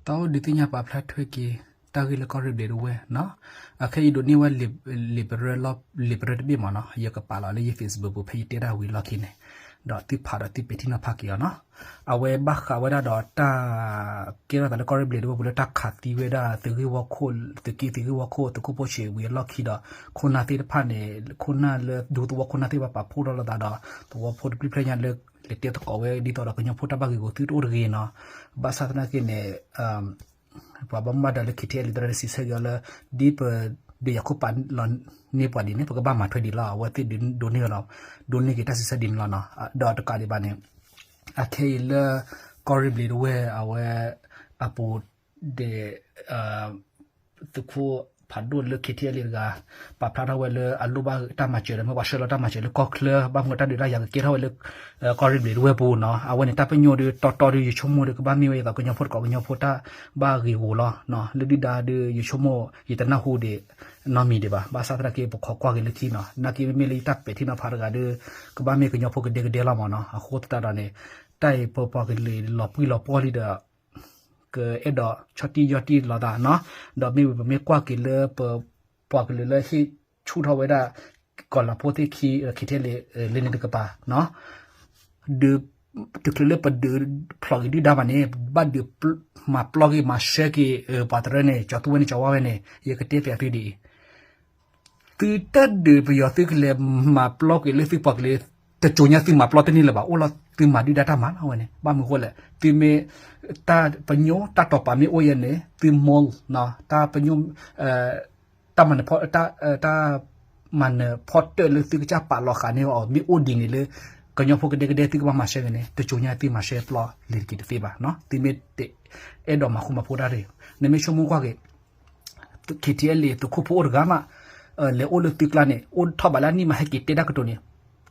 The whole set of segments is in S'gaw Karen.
တၢ်အိၣ်ဒုးသ့ၣ်ညါပာ်ဖျါထွဲက့ၤ တၢ်ဂ့ၢ်လၢကီၢ်ရ့ၣ်ဘျံးတဝဲၢ်နီၤ, အခဲအံၤဒိးန့ၢ်ဝဲ လံာ်ပရၢတဘ့ၣ်မ့ၢ်နီၤ, ယကပာ်လီၤလၢယ Facebook ပူၤ ဖဲယတဲတၢ်ဝံၤလီၢ်ခံန့ၣ်, ဒီးသုဖးဒီးသုပဲာ်ထံနီၤဖးက့ၤအီၤနီၤ. အဝဲဘၣ်ဃးဝဲဒၣ်ဒီးတၢ် ကဲထီၣ်သးလၢကီၢ်ရ့ၣ်ဘျံးတဝဲၢ်ပူၤလၢတၢ်ခးသံဝဲဒၣ် သုးဂ့ၢ်ဝီခိၣ် သုးက့ သုးဂ့ၢ်ဝီခိၣ် သုးခိၣ်ဖိဆံးဝံၤအလီၢ်ခံဒီး ခိၣ်နၢ်သ့ၣ်တဖၣ်န့ၣ် ခိၣ်နၢ်လၢဒူသဝီခိၣ်နၢ်သ့ၣ်တဖၣ်ပာ်ဖှိၣ်ထီၣ်လိာ်သးဒီး သဝီဖိတဘျုးဖျၢၣ်ညါလၢ လဲၤတဲသကိးဝဲဒ်သိးဒီးကညီဖိတၢ်ဘၣ်ဂ့ၢ်ဂီၤသုတအိၣ်တဂ့ၤနီၤ. ဘၣ်ဆၣ်သနာ်က့န့ၣ် ပှၤဘၣ်မူဘၣ်ဒါလၢ KTLA သရၣ်န့ၣ် စံးဆၢက့ၤအီၤလၢ ဒ်ပဒုးယၤခိၣ်ပာ်လီၤန့ၢ်ပှၤဒ်န့ၣ် ပကဘၣ်မၤထွဲဒ်လီၤ. အဝဲသ့ၣ်ဒုးဒိးန့ၢ်ဝဲလီၤ, ဒိးန့ၢ်က့ၤတၢ်စံးဆၢဒ်န့ၣ်လီၤနီၤ. ဒီးတကးဒံးဘၣ်န့ၣ် အခဲအံၤလၢ ကီၢ်ရ့ၣ်ဘျံးတဝဲၢ်အဝဲ အပူၤဒဲး သုးခိၣ်ဖးဒိၣ်လၢ KTLA တဂၤ ပာ်ဖျါထီၣ်ဝဲလၢအလိၣ်ဘၣ်တၢ်မၤစၢၤဒီး မ့ၢ်ပှၤဆှၢလီၤတၢ်မၤစၢၤလၢကီၢ်ချၢ ဘၣ်မနုၤတၢ်ဒုးတၢ်ယၤကကဲထီၣ်ဝဲလၢ ကီၢ်ရ့ၣ်ဘျံးတဝဲၢ်ပူၤနီၤ. အဝဲန့ၣ် တၢ်ပညိၣ်ဒုးတီတီဒုး ယဆိကမိၣ်ဒုး ကဘၣ်မ့ၢ်ဝဲအသိးကညီဖိတကီးကညီဖိတၢ်ဘၣ်ဂ့ၢ်ဂီၤလီၤ. လၢဒုၣ်ဒါဒုး ယဆိကမိၣ် ယတနၢ်ဟူဒံးနီတမံၤဒံးဘၣ်. ဘၣ်ဆၣ်သနာ်က့ ပခိးကွၢ်က့ၤလၢခံနီၤ, နာ်က့မ့မ့ၢ်လၢယတၢ်ပဲာ်ထံနီၤဖးတဂၤဒီး ကဘၣ်မ့ၢ်ကညီဖိကဒဲကဒဲလီၤမ့ၢ်နီၤ. အဃိသတးဒီးန့ၣ် တၢ်အံၤပပှၤကလုာ်လီၤပှံၢ်လီၤပှီၢ်လံဒီး ကအဲၣ်ဒိးဆီၣ်တံၢ်ယီၢ်တံၢ်လိာ်သးနီၤ. ဒီးမ့ၢ်ဝံၤပမ့ၢ်ကွၢ်က့ၤလၢပ ပှၤကလုာ်လၢဟ့ၣ်ဆူၣ်ထီၣ်ဝဲဒၣ် ကီၤလၤဖိသ့ၣ်ခံ KTLA လၢန့ၣ်တကပၤနီၤ, ဒုး တချုးလၢပဒုးဖျိးက့ၤဒုၣ်ဒါဘၣ်န့ၣ် ဘၣ်ဒုးမၤပျီက့ၤမၤရှဲက့ၤ ပှၤတရၢန့ၣ် ကၠီၤသူဝဲန့ၣ် ကၠီၤဝါဝဲန့ၣ် ယကတဲပျးသုဒ်အံၤ သုတၢ်ဒုးပယီၤသုကလဲၤမၤပျီက့ၤလၢသုပှၤကလုာ် တကိၤညါသုမၤပျီတန့ၢ်လၢၤဘၣ်, အိၣ်လီၤသုမၤဒုၣ်ဒါတၢ်မၤလီၤဝဲန့ၣ်. ဘၣ်မနုၤဃိလဲၣ်, သုမ့ၢ် တၢ်ပညိၣ်တၢ်တိာ်ပာ်မ့ၢ်အိၣ်ယဲန့ၣ် သု mold တၢ်ပညိၣ် တၢ်မၤနၢၤဖီ တၢ်မၤနၢၤဖီတၢၣ်လၢသုကစၢ်ပာ်လီၤဃာ်န့ၢ်အီၤ မ့ၢ်အိၣ်ဒ်န့ၣ်လၢ ကညီဖိကဒဲကဒဲသုကဘၣ်မၤရှဲဂ့ၤန့ၣ် တကိၤညါသုမၤရှဲပျီလံၤတက့ၤတသ့ဘၣ်နီၤ. သုမ့ၢ်တအဲၣ်ဒိးမၤဃူမၤဖိးတၢ်တဂ့ၤ, နမ့ၢ်ဆိကမိၣ်ကွၢ်က့ၤ KTLA သုးခိၣ်ဖိအိၣ်တဂၤမး လဲၤအိၣ်လၢသုကျါန့ၣ် အိၣ်ထီၣ်ဘးလၢအနံၣ်မး ဟဲက့ၤတဲတၢ်ကတိၤန့ၣ်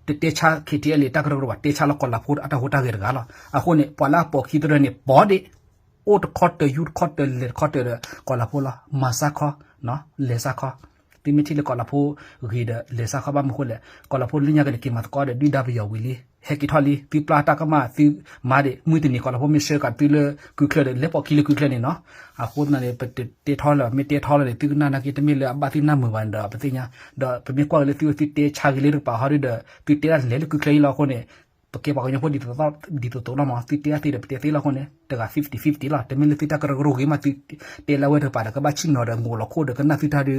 တတဲဆါ KTLA တၢ်ကရၢကရိဘၣ်, တဲဆါလၢကီၤလၤဖိအတၢ်ဟူးတၢ်ဂဲၤတဂၤလီၤ. အဃိန့ၣ် ပှၤလၢအပိာ်ခံသရၢန့ၣ် ပိာ်ဒံး အိၣ်တခီတၢၤ ယူၢ်တခီတၢၤ လဲၤတခီတၢၤဒီး ကီၤလၤဖိလီၤ. မၤစၢ်ခီ လဲၤစၢ်ခီ. သုမ့ၢ်ထံၣ်လၢကီၤလၤဖိဂ့ၤဒီး လဲၤစၢ်ခီ ဘၣ်မနုၤဃိလဲၣ်, ကီၤလၤဖိလၢညါကလဲၤက့ၤမၤသကိးဒီး ဒုၣ်ဒါပယီၤဝံၤလံ ဟဲက့ၤထီၣ်လံ သုပျၢ်တၢ်ကမၣ် သုမၤဒံး မုၢ်တနံၤကီၤလၤဖိမ့ၢ်ဆှၢကးသုလၢကုချၢဒီး လဲၤပိာ်ခံလၢကုချၢန့ၣ်နီၤ. အဃိသတးန့ၣ် ပတတဲထီလၢၤ မ့ၢ်တဲထီလၢၤန့ၣ် သုကနၣ်နာ်က့ တမ့ၢ်လၢအဘၣ်သုနၢ်မုာ်ဘၣ်န့ၣ်ဒီး ပသ့ၣ်ညါ, ဒီးပမ့ၢ်ကွၢ်က့ၤလၢသုဝဲသုတဲဆါဂ့ၤလၢတကပၤဟီဒုဒီး သုတဲဒၣ်လဲၤလၢကုချၢအံၤလီၤအဃိန့ၣ် ပကဲပှၤကညီဖိဒ်သိးသိးလီၤမး, သုတဲဒၣ်သ့ဒီးပတဲသ့လီၤအဃိန့ၣ် တဂၤ fifty fifty လီၤ. တမ့ၢ်လၢသုတၢ်ကရၢကရိဂ့ၤမး သုတဲလၢဝဲတကပၤဒီး ကဘၣ်ဆ့ၣ်နီၤဒီး ငိးလီၤခိၣ်ဒီးကနၣ်သုတၢ်ဒု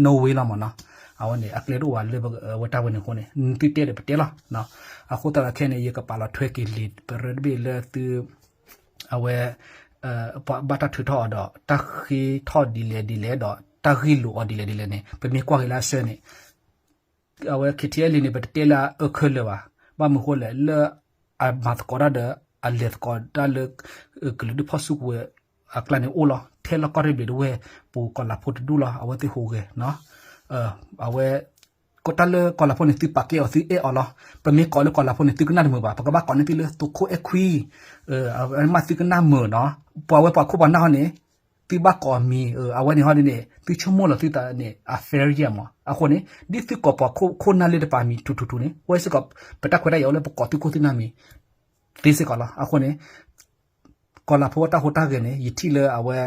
no way လီၤမးနီၤ. အဝဲန့ၣ် အကျဲတအိၣ်ဘၣ်လၢဝဲတၢ်ဝဲန့ၣ်အဃိန့ၣ် သုတဲဒီးပတဲလီၤ. အဃိသတးဒီးခဲအံၤန့ၣ် ယကပာ်လီၤထွဲက့ၤလံာ်ပရၢတဘ့ၣ်လၢသု အဝဲ ပှၤဘၣ်တၢ်ထုးထီၣ်အီၤဒီး တၢ်ဃ့ထီၣ်ဒ်လဲၣ်ဒ်လဲၣ်ဒီး တၢ်ဂ့ၢ်လိာ်အီၤဒ်လဲၣ်ဒ်လဲၣ်န့ၣ် ပမ့ၢ်ကွၢ်က့ၤလၢအဆၢန့ၣ် အဝဲ KTLA န့ၣ် ပတတဲလၢအအၢခဲလၢာ်ဘၣ်. ဘၣ်မနုၤဃိလဲၣ် လၢအမၤသကိးတၢ်ဒီး အလဲၤသကိးတၢ်လၢ ကလုာ်ဒူၣ်ဖီၣ်စုကဝဲၤအကျါန့ၣ်အိၣ်လီၤ. ထဲလီၢ်ကီၢ်ရ့ၣ်ဘျံးတဝဲၢ်ပူၤ ကီၤလၤဖိတဒူၣ်လီၤ. အဝဲသ့ၣ်ဟူးဂဲၤနီၤ. အဝဲ တၢ်လၢကီၤလၤဖိန့ၣ် သုပာ်ကဲအီၤ သုအဲၣ်အီၤလီၤ. ပမ့ၢ်ကိးလၢကီၤလၤဖိန့ၣ် သုကနၣ်တမုာ်ဘၣ်. ပကဘၣ်ကိးန့ၢ်သုလၢသုးခိၣ်အဲၣ်ခွံ မ့ၢ်သုကနၣ်မုာ်နီၤ. ပှၤဝဲပှၤခိၣ်ပှၤနၢ်ဟီန့ၣ် သုဘၣ်ကိးမံၤ အဝဲန့ၣ်ဟီဒ်န့ၣ် သုဆိကမိၣ်လီၤသုသးန့ၣ် အ fair ယဲၢ်မး. အဃိန့ၣ် ဒ်သုကိးပှၤခိၣ်နၢ်လၢတပာ်မံၤထူထူထူန့ၣ် ဝဲစ့ၢ်ကီး ပတၢ်ခွဲးတၢ်ယာ်အိၣ်လၢပကိးသုခိၣ်သုနၢ်မံၤ သ့စ့ၢ်ကီးလီၤ. အဃိန့ၣ် ကီၤလၤဖိတၢ်ဟူးတၢ်ဂဲၤန့ၣ် ယထံၣ်လၢအဝဲ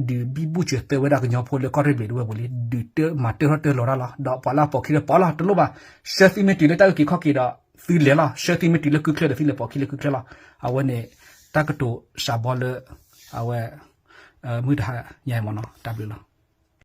ဒုးဘံၣ်ဘူၣ်စၢၤသၢဝဲဒၣ်ကညီဖိလၢကီၢ်ရ့ၣ်ဘျံးတဝဲၢ်ပူၤလံ. ဒုးတၢ်မၤတၢထီၣ်တၢလီၤတၢ်လီၤ. ဒီးပှၤလၢအပိာ်ခံဒီးပိာ်လီၤ တလိၣ်ဘၣ်. ဆှၢသုမ့ၢ်တုၤလၢတၢ်အုၣ်က့ၤခီၣ်က့ၤဒီး သုလဲၤလီၤ. ဆှၢသုမ့ၢ်တုၤလၢကုချၢဒီး သုလဲၤပိာ်ခံလၢကုချၢလီၤ. အဝဲန့ၣ် တၢ်ကတိၤစှၤဘီလၢ အဝဲ မုၢ်တဟါညါအံၤမးနီၤ. တၢ်ဘျုးလီၤ.